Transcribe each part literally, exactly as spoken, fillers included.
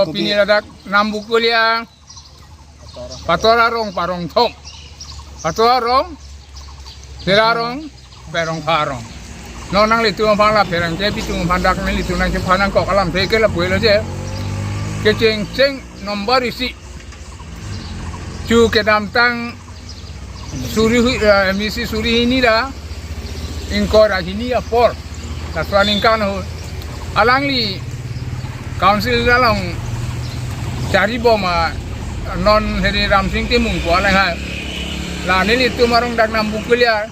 Pini ladak Nambukulia, Pator arong, parong thom. Pator arong, Sera arong, Perong pharong. Non nanglitum aphan la pherangke pitum aphan dak nanglitum nangkephan nangkok alamthe ke lapu-elo je. Kechengcheng nombor isi. Chu kedamtang suri hui, eh, M A C suri hini ra ingkoi ra hini apor. Laso aningkan ahut alangli council along charibom a non Heri Ramsing Timung pu alanghai. La nelitum arong dak Nambukulia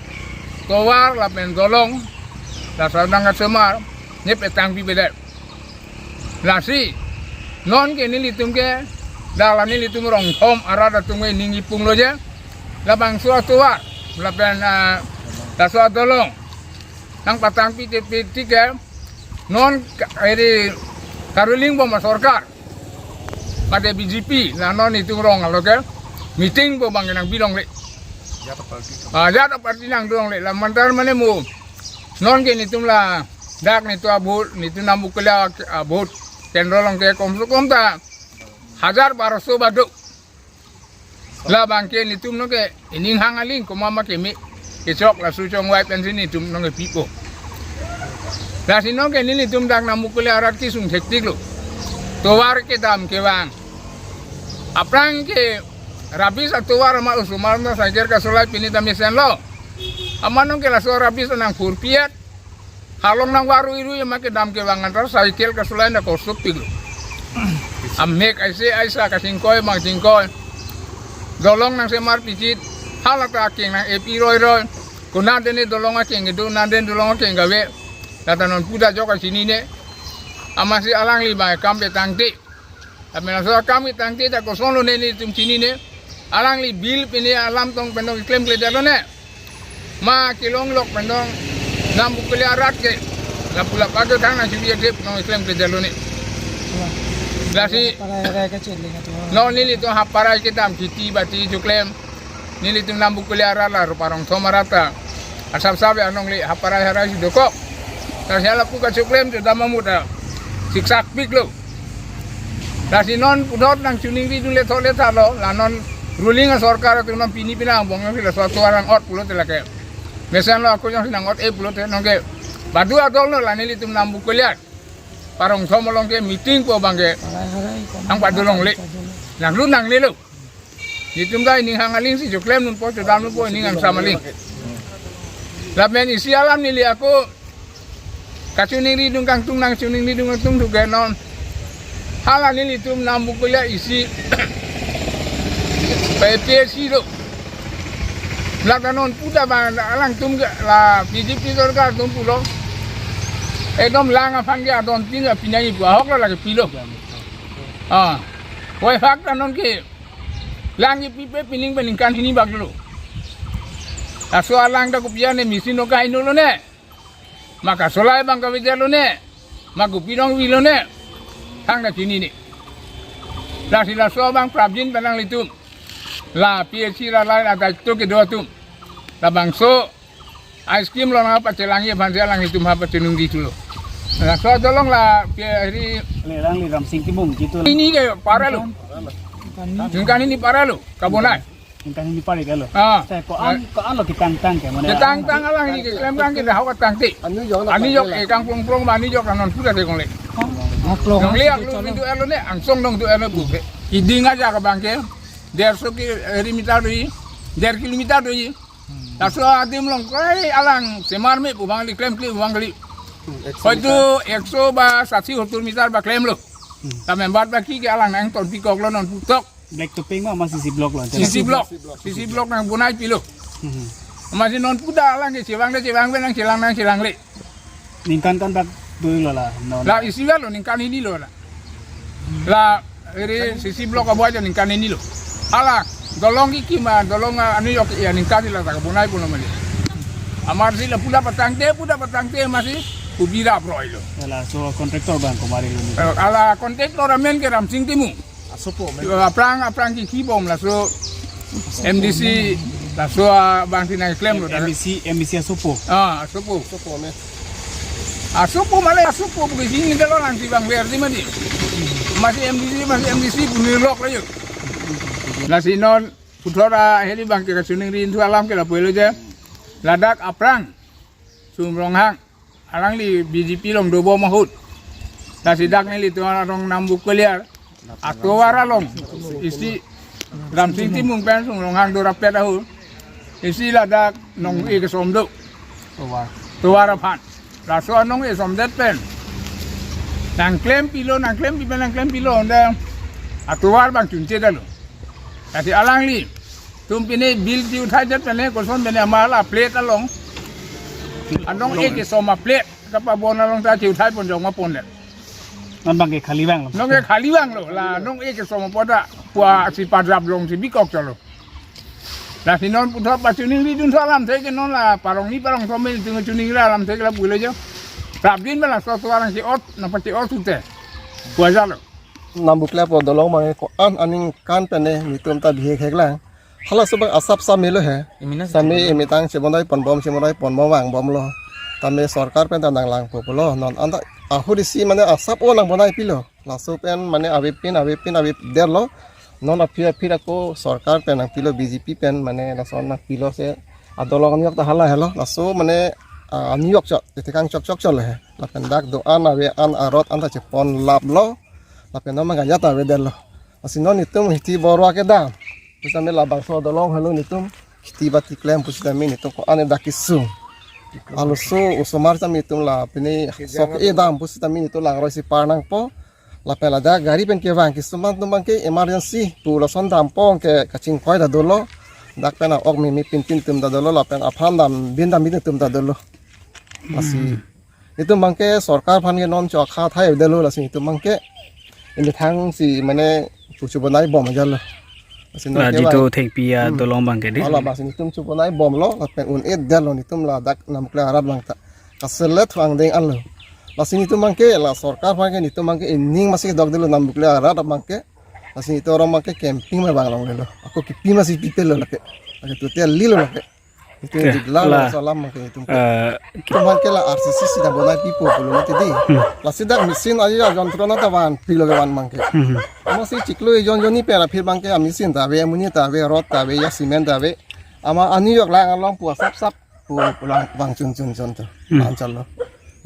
tovar lapen dolong, laso adang kasomar, ne petang pipedet. Lasi non ke nelitum ke, dak la nelitum rong thom arat atum ke ning ipung lo je. Labangso atovar lapen, ah, laso adolong nangpatang pite piti ke non ka-, eri karuling bom asorkar, mate B J P, la non itum rong alo ke meeting bom abang nangpi longle. Ajat aparty nangdo longle, la mantar mane mo. Non ke nelitum ladak nelitum a-vote, nelitum Nambukulia a-vote kendro along ke komse kom ta hajar baroso badu. Labang ke nelitum non ke ining hang aling komat ma keme kechok laso chongvai pensi nelitum non ke pipo. Lasi non ke nelitum dak Nambukulia arat kesung thektik lo. Tovar kedam kevang. Aphrang ke rubbish atovar amat osomar na cycle kasolai pini ta mesenlo. Amat non ke laso rubbish nangphurpiet. Halong nangvaruirui amat kedam kevang antar cycle kasolai na kosuk pik lo. Amek aise aisa kachingkoi mang chingkoi. Dolong nangsemar pichit. Hala ta akeng nang-epi roiroi. Konat dene dolong akeng kedo, konat dene dolong akeng kave. Lata non puda jok kachinine. Amatsi alangli bai kam petangte. Tapi laso akam ketangte ta koson lone nelitum chinine. Alangli bill pine alam tong pen dong klemkledetlo ne. Ma kelong lok pen dong Nambukulia arat ke. Lapu lapu ajo thang nangchibi adep nong klemkledetlo ne. Lasi Parai rai kacheleng atu. Non nelitum ha parai kedam kheti bati choklem. Nelitum Nambukulia arat la ro parong thom arat ta asap sabe anong le ha parai harai si dokok. Lasi lapu kachoklem tu dam amut ta siksak pik lo. Lasi non puthot nangchiningri dunle thole thalo, la non ruling asorkar atum non pini pini angbong nang laso atovar nang-ot pulote lake. Mesenlo ako jongsi nang-ot-e pulote non ke badu adolong la nelitum Nambukulia parong thom along ke meeting po abang ke nangpado longle. Nanglut nangnelo. Nelitum ta ining hang aling si choklem nunpo, chodam nunpo ining angsam aling. Lapen isi alam neli ako kachiningri dung kangtung nangchiningri dung kangtung thu ke non. Hala nelitum Nambukulia isi P P C lo. Lata non puda ba alangtum ke la B J P sorkar atum pulo. Ekdom lang aphan ke adon tin la pinai pu ahok la lake pilo. Ah. Wai hak ta non ke lang kepipe pining pen ningkan hini bak lo. Laso alang ta kopi-an ne machine no kaino lo ne. Ma kasolai abang kavedetlo ne. Ma kopi nangvilo ne. Thang ta chinine. Lasi laso abang prapjin pen nanglitum. La P H C la lain adai to kedo atum. Labangso ice cream lo nangpachelangji aphansi alanglitum ha pachiningri thulo. Laso adolong la P H C le lang le Ramsing Timung gitu. Ini ke para lo. Ningkan hini para lo. Kabonai. Ningkan hini para lo. Ah. Saya ko-an, ko-an lo ketangtang ke mane. Ketangtang alang ini keklem kan kita hawa tangte. Ani jok, ani jok, eh, kangprong prong ma ani jok non puda te kongle. Nongle aklu pintu elo ne, angsong nong tu elo buke. Iding aja ke abang ke. Derso ki, eh, meter do-i. Der kilometer do-i. Laso adim along kai alang semar me pu abang kali, klemkle pu abang kali. Hoito ekso ba sati hottur meter ba klemlo. Tapi bad baki ke alang nangton pikok lo non putok. Black topping ma, ma C C block lo. C C block. C C block nangbonai pilo. Amatsi non puda alang ke chevang le chevang le nangchelang nangchelang le. Ningkan kan bak dui lo la, non. La isi lo ningkan hini lo la. La ere C C block abuai ningkan hini lo. Hala dolong ki kima, dolong, ah, anu yok ya ningkan hini la ta kabonai pulo mali. Amatsi la puda patangte, puda patangte amatsi kubira broi lo. Laso contractor abang komat lo ni. Eh, hala contractor amen ke Ramsing Timung. Asopo, men. Aphrang, aphrang kiki bom laso M D C, laso abang si nangklem lo. M D C, M D C asopo. Ah, asopo. Asopo, men. Asopo male, asopo, bukan sini dah lo nang si bang verdi mati. Masi M D C, masi M D C pu nirlok lo yo. Lasi non puthot ahirjume abang ke kachiningri-un thu alam ke lapu helo je. Ladak aphrang Sum Ronghang, alangli B J P along dobom ahut. Lasi dak nelitum arong Nambukliyar atovar along isi Ramsing Timung pen Sum Ronghang dorapet ahut, isi ladak nong-e kesom do. Tovar. Tovar aphan. Laso anong-e somdet pen nangklempilo, nangklempi pen, nangklempilo, onde atovar abang chunche detlo. Lasi alanglitum pine bill chiuthaidet pen, koson pen ama la plate along anong-e kesom a-plate kapabon along ta chiuthai pon jong ma pondet. Non abang ke khali vanglo. Nong-e khali vanglo, la nong-e kesom apot ta puasi padrap longsi bikok chotlo. Lasi non puthot pachiningridun thu alamthe ke non la parong ni parong thom nelitum chiningri alamthe ke lapu helo jo. Prapjin pen laso atovar nangche-ot, nangpache-ot thu te puja lo. Nambukliyar pu dolong abang ko-an aningkan pen nelitum ta bihek hek lang. Halaso abang asap same lo he. Imina same sitame imitang chebonai ponbom, chebonai ponbom vangbomlo. Tame sorkar pen ta nanglangpo pulo. Non anta ahut isi mane asap o nangbonaipilo. Laso pen mane avepin, avepin, avepdetlo. Non aphi aphi ako sorkar pen nangpilo, B J P pen mane laso nangpilo se adolong aniyok ta hala helo. Laso mane, ah, aniyok chot, tethekang chokchok chotlo he. Lapen dak do-an ave an arot anta cheponlaplo. Lapen non mangaya ta avedetlo. Lasi non nelitum hithi borwa kedam pusitame labangso adolong helo nelitum. Khiti bati klem pusitame nelitum ko-an dak kesung. Aloso osomar tame nelitum la pine sok edam pusitame nelitum langroi si par nangpo. Lapen ladak gari pen kevang kesung atum abang ke emergency pu lason dampo ke kachingkoi ta dolo. Dak pen a-ok meme pinpin atum ta dolo, lapen aphan dambin dambin atum ta dolo. Lasi nelitum abang ke sorkar aphan ke non chokha thai detlo, lasi nelitum abang ke imethang si mane pu chubonai bom ajatlo. Lasi non La ke jito bang thengpi a Hmm. dolong abang ke di. Ala bang si nelitum chubonai bomlo, lapen un-edetlo nelitum ladak Nambukliyar arat abang ta. Kaselet thu angdeng anlo. Lasi nelitum abang ke la sorkar aphan ke nelitum abang ke ining masi dokdetlo Nambukliyar arat abang ke. Lasi nelitum arong abang ke camping ma bang longlelo. Ako kipi masi pipelo lake. Lake total lilo lake. Itu Oke, jigla la. Salam abang ke nelitum ke. Eh, Nelitum abang ke la R C C si nang bonaipipo pulo mati di. Hmm. Lasi dak machine aja jontro na ta vanpilo ke van abang ke. Hmm. Ama si chiklo ejon jonni pen aphi abang ke a-machine ta ave, amuni ta ave, rod ta ave, ya cement ta ave. Ama aniyok lang along pu asap sap pu pulang vang chun chun chun tu. Hmm. Lancharlo.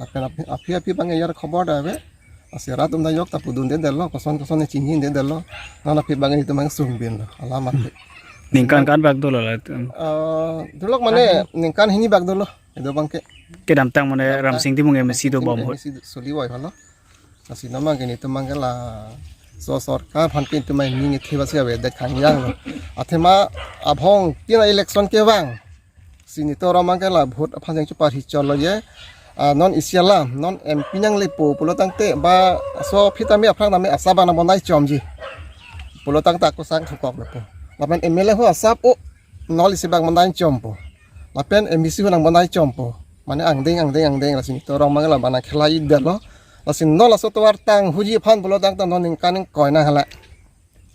Lapen aphi aphi aphi abang ke yar khobor ta ave. Lasi rat atum ta yok ta pudundedetlo, koson koson ne chinghindedetlo. Non aphi abang nelitum abang sungbinlo. Alam aphi. Ningkan ko-an bak dolo la? Eh, dulok mane ningkan hini bak dolo. Itum abang ke. Kedamtang mane Kedamtang. Ramsing Timung M A C dobom ahut. M A C soli wai halo. Lasi non abang ke nelitum abang ke laso sorkar aphan ke nelitum abang ning ithe basi avedet khangjanglo. Athema abhong tina election kevang si nelitum arong abang ke la vote aphan jeng chuparhi chotlo ye. Ah, non isi alam, non M P nanglepo pulo tangte ba so aphi tame aphrang tame asap abang nang bonai chomji pulo tangte ako sang thukoklo po. Lapen M L A ho asap o nol isi abang bonai chompo. Lapen M D C ho nang bonai chompo. Mane angdeng angdeng angdeng, lasi nelitum arong abang ke la bana khelaidetlo. Lasi non laso tovar tanghuji aphan pulo tangte non ningkan ingkoi nang hala.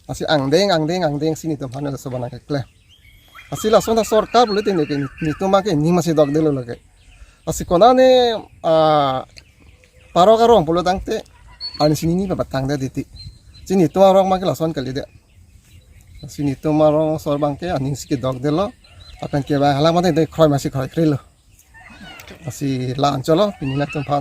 Lasi angdeng angdeng angdeng si nelitum aphan laso bana keklem. Lasi lason ta sorkar pulote ne ke nelitum abang ke ning masi dokdetlo lake. Lasi konane, ah, parok arong pulo tangte arnisi nini pa patangdet titi. Si nelitum arong abang ke lason kalidet. Lasi nelitum arong asor abang ke aning si kedokdetlo. Lapen kevang hala mate de kroi masi kroikrelo. Lasi la-anchotlo, pini nangtum